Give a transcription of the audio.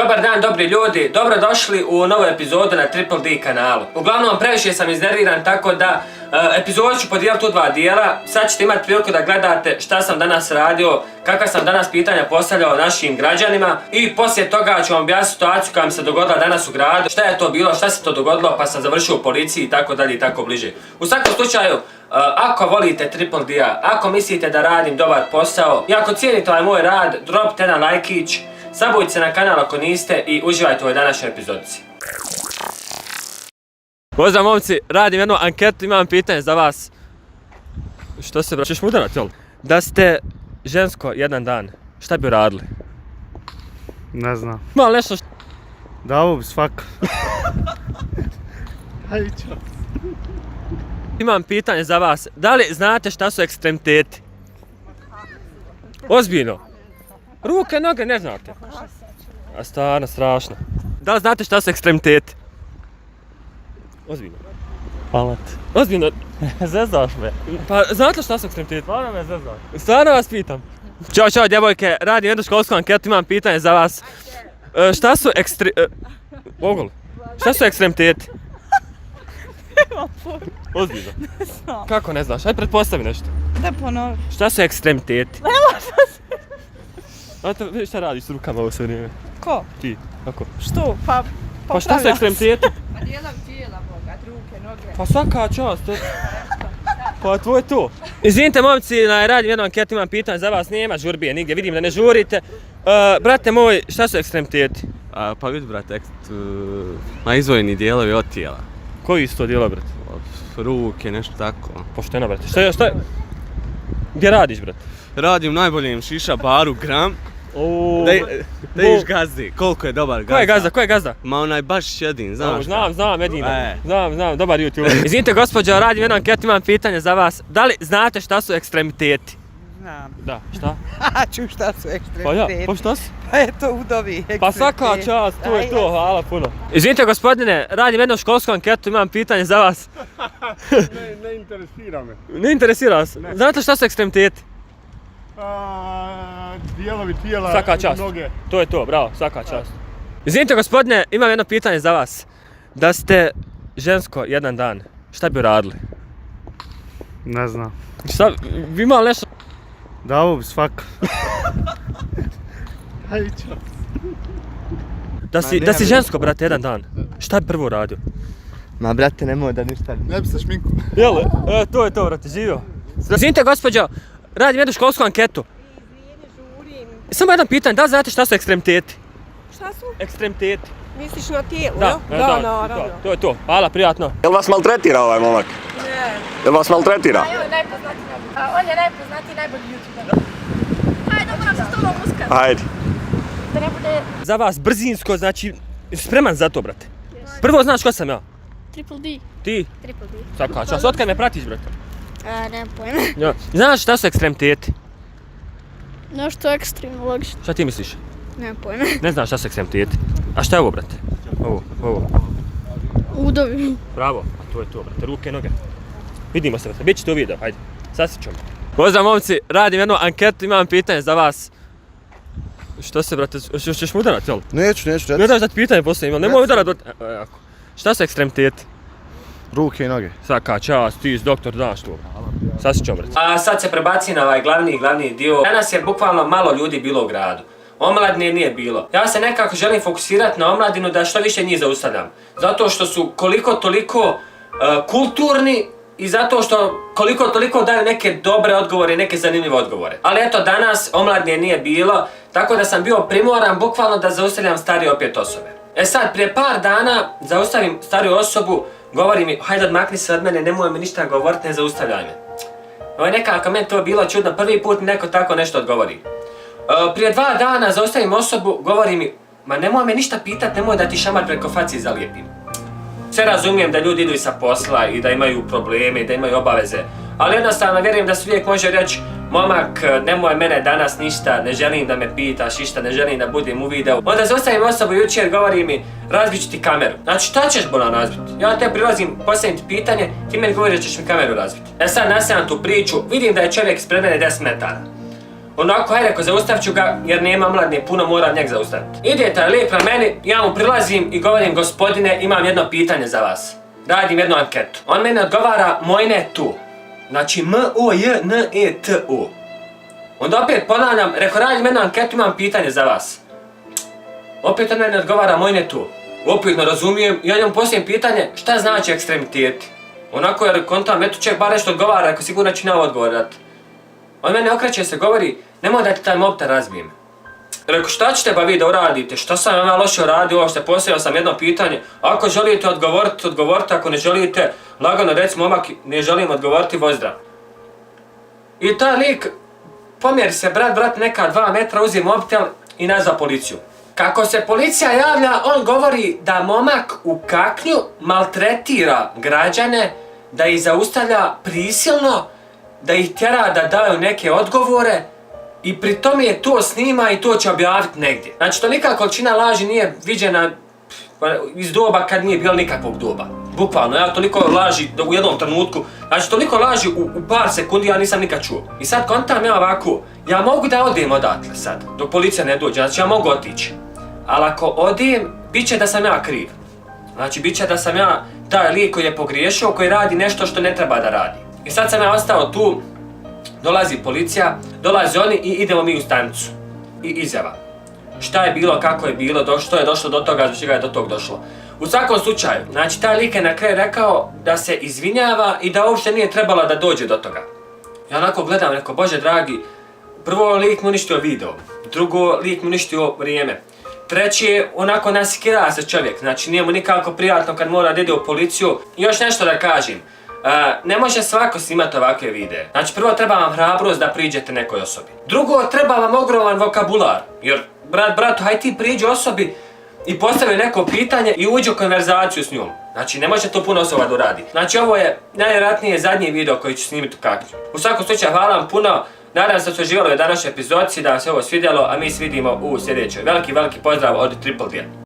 Dobar dan, dobri ljudi, dobrodošli u novu epizodu na Triple D kanalu. Uglavnom, previše sam iznerviran, tako da epizodu ću podijeliti u dva dijela. Sad ćete imati priliku da gledate šta sam danas radio, kakva sam danas pitanja postavljao našim građanima i poslije toga ću vam objasniti situaciju koja mi se dogodila danas u gradu, šta je to bilo, šta se to dogodilo, pa sam završio u policiji i tako dalje i tako bliže. U svakom slučaju, ako volite Triple D-a, ako mislite da radim dobar posao i ako cijenite ovaj moj rad, dropite jedan lajkić, subujte se na kanal ako niste i uživajte u ovoj današnjoj epizodici. Pozdrav momci, radim jednu anketu, imam pitanje za vas. Što se ćeš mu udarati, jel? Da ste žensko jedan dan, šta bi radili? Ne znam. Malo nešto Davo bi svak. Hajde čas. Imam pitanje za vas, da li znate šta su ekstremiteti? Ozbiljno? Ruke, noge, ne znate? A stvarno, strašno. Da li znate šta su ekstremiteti? Ozbiljno. Palat. Ozbiljno. Zezaš me. Pa znate šta su ekstremiteti? Stvarno me zezaš. Stvarno vas pitam. Ćao djevojke, radim jednu školsku anketu, imam pitanje za vas. Šta su Šta su ekstremiteti? Ozbiljno. Kako ne znaš? Ajde pretpostavi nešto. Da ponovi. Šta su ekstremiteti? A to šta radiš s rukama ovo sve vrijeme? Ko? Ti, kako? Što? Pa šta su ekstremiteti? Pa dijelom tijela Boga, ruke, noge. Pa svaka čast. Pa to je to. Izvinite momci, radim jednu anketu, imam pitanje za vas, nema žurbije nigdje, vidim da ne žurite. Brate moj, šta su ekstremiteti? Pa vidi brate, izdvojeni dijelovi od tijela. Koji su to dijela, brate? Ruke, nešto tako. Pošteno, brate. Šta? Gdje radiš, brate? Radim u najboljem šiša baru Gram. Da iš gazdi, koliko je dobar gazda. Ko je gazda? Ma onaj baš jedin, znaš šta? Znam, Edina. Znam, dobar YouTube. Izvinite gospođo, radim jednu anketu, imam pitanje za vas. Da li znate šta su ekstremiteti? Znam. Da, šta? Ču šta su Pa ekstremiteti? ja, pa šta su? Pa je to udovi ekstremiteti. Pa svaka čast, to je to, hvala puno. Izvinite gospodine, radim jednu školsku anketu, imam pitanje za vas. Ne interesira me. Ne interesira vas? Znate šta su ekstremiteti? Dijelovi tijela, Svaka čast. noge. To je to, bravo, svaka čast. Izvinite gospodine, imam jedno pitanje za vas. Da ste žensko jedan dan, šta bi radili? Ne znam. Šta, vi imali nešto? Davo bi svak. Hajde čas. Da si žensko, brate, jedan dan, šta bi prvo radio? Ma brate, nemoj da ništa. Ne bi se šminku. Jel? To je to, brate, živio. Izvinite gospođo, radim jednu školsku anketu. Žurim. Samo jedan pitanje, da li znate šta su ekstremiteti? Šta su? Ekstremiteti. Misliš na tijelu, Da, naravno. to je to. Hvala, prijatno. Jel vas maltretira ovaj momak? Ne. Jel vas maltretira? On je najpoznatiji, najbolji youtuber. Hajde, moram se s tobom uskati. Hajde. Da ne bude... Za vas brzinsko, znači, spreman za to, brate. Prvo znaš ko sam ja? Triple D. Ti? Triple D. Svaka čast, otkad me pratiš, brate? Nemam pojma. Ja. Znaš šta su ekstremiteti? Nešto ekstremno logično. Šta ti misliš? Nemam pojma. Ne znaš šta su ekstremiteti. A šta je ovo, brate? Ovo. Udovi. Bravo, a to je to, brate, ruke, noge. Vidimo se, brate, bit će to video, hajde, sasjećamo. Pozdrav momci, radim jednu anketu, imam pitanje za vas. Što se, brate, ćeš mu udarati, jel? Neću. Ne daš da ti pitanje postavim, nemoj udarati, brate. Šta su ekstremiteti? Ruke i noge. Svaka čast, ti doktor, daš to. Sasjećamo, brate. A sad se prebaci na ovaj glavni dio. Danas je bukvalno malo ljudi bilo u gradu. Omladine nije bilo. Ja se nekako želim fokusirati na omladinu da što više njih zaustavljam. Zato što su koliko toliko kulturni i zato što koliko toliko daju neke dobre odgovore i neke zanimljive odgovore. Ali eto, danas omladine nije bilo, tako da sam bio primoran bukvalno da zaustavljam starije opet osobe. Sad, prije par dana zaustavim stariju osobu, govori mi, hajde odmakni se od mene, nemoj mi ništa govoriti, ne zaustavljaj me. Nekako meni to bilo čudno, prvi put mi neko tako nešto odgovori. Prije 2 dana zaustavim osobu, govori mi, ma nemoj me ništa pitat, nemoj da ti šamar preko faci zalijepim. Sve razumijem da ljudi idu i sa posla i da imaju probleme i da imaju obaveze, ali jednostavno vjerujem da se uvijek može reći, momak, nemoj mene danas ništa, ne želim da me pitaš ništa, ne želim da budem u videu. Onda zaustavim osobu jučer, govori mi, razbit ću ti kameru. Znači šta ćeš bolan razbiti? Ja te prilazim, postavim ti pitanje, ti meni govori da ćeš mi kameru razbiti. Sad nastavljam tu priču, vidim da je čovjek ispred mene 10 metara. Onako, hajde, ako zaustavit ću ga, jer nema omladine puno, moram njeg zaustaviti. Ide taj lik na meni, ja mu prilazim i govorim, gospodine, imam jedno pitanje za vas. Radim jednu anketu. On meni odgovara, mojne tu. Znači, M-O-J-N-E-T-U. Onda opet ponavljam, rekao, radim jednu anketu, imam pitanje za vas. Opet on meni odgovara, mojne tu. Opet ne razumijem, ja njemu postavim pitanje, šta znači ekstremiteti? Onako, jer kontam, eto čovjek bar nešto odgovara, ako sigurno će na odgovor dati. On mene okreće se, govori, nemoj da ti taj mobitel razbijem. Rekao, šta ćete ba vi da uradite, šta sam ja loše uradio, ovo što postavio sam jedno pitanje. Ako želite odgovorite, ako ne želite, lagano reci, momak, ne želim odgovoriti, pozdrav. I taj lik pomjeri se, brat, neka 2 metra, uzim mobitel i nazva policiju. Kako se policija javlja, on govori da momak u kaknju maltretira građane, da ih zaustavlja prisilno, da ih tjera da daju neke odgovore i pri tome je to snima i to će objaviti negdje. Znači, tolika količina laži nije viđena iz doba kad nije bilo nikakvog doba. Bukvalno, ja toliko laži u jednom trenutku, znači toliko laži u par sekundi ja nisam nikad čuo. I sad kontam ja ovako, ja mogu da odem odatle sad, dok policija ne dođe, znači ja mogu otići. Ali ako odem, bit će da sam ja kriv. Znači, bit će da sam ja taj lik koji je pogriješio, koji radi nešto što ne treba da radi. I sad sam ja ostao tu, dolazi policija, dolaze oni i idemo mi u stanicu. I izjava. Šta je bilo, kako je bilo, što je došlo do toga, zbog čega je do tog došlo. U svakom slučaju, znači taj lik je na kraju rekao da se izvinjava i da uopšte nije trebalo da dođe do toga. Ja onako gledam, rekao, Bože dragi, prvo lik mu uništio video, drugo lik mu uništio vrijeme. Treći, onako nasikira se čovjek, znači nije mu nikako prijatno kad mora da ide u policiju. I još nešto da kažem, ne može svako snimati ovakve videe. Znači prvo treba vam hrabrost da priđete nekoj osobi. Drugo, treba vam ogroman vokabular, jer bratu, haj ti priđi osobi i postavi neko pitanje i uđi u konverzaciju s njom. Znači ne može to puno osoba da uradi. Znači ovo je najvjerojatnije zadnji video koji ću snimiti u kaknju. U svakom slučaju hvala vam puno. Nadam se da ste uživali u današnjoj epizodi, da vam se ovo svidjelo, a mi se vidimo u sljedećoj. Veliki pozdrav od Triple D.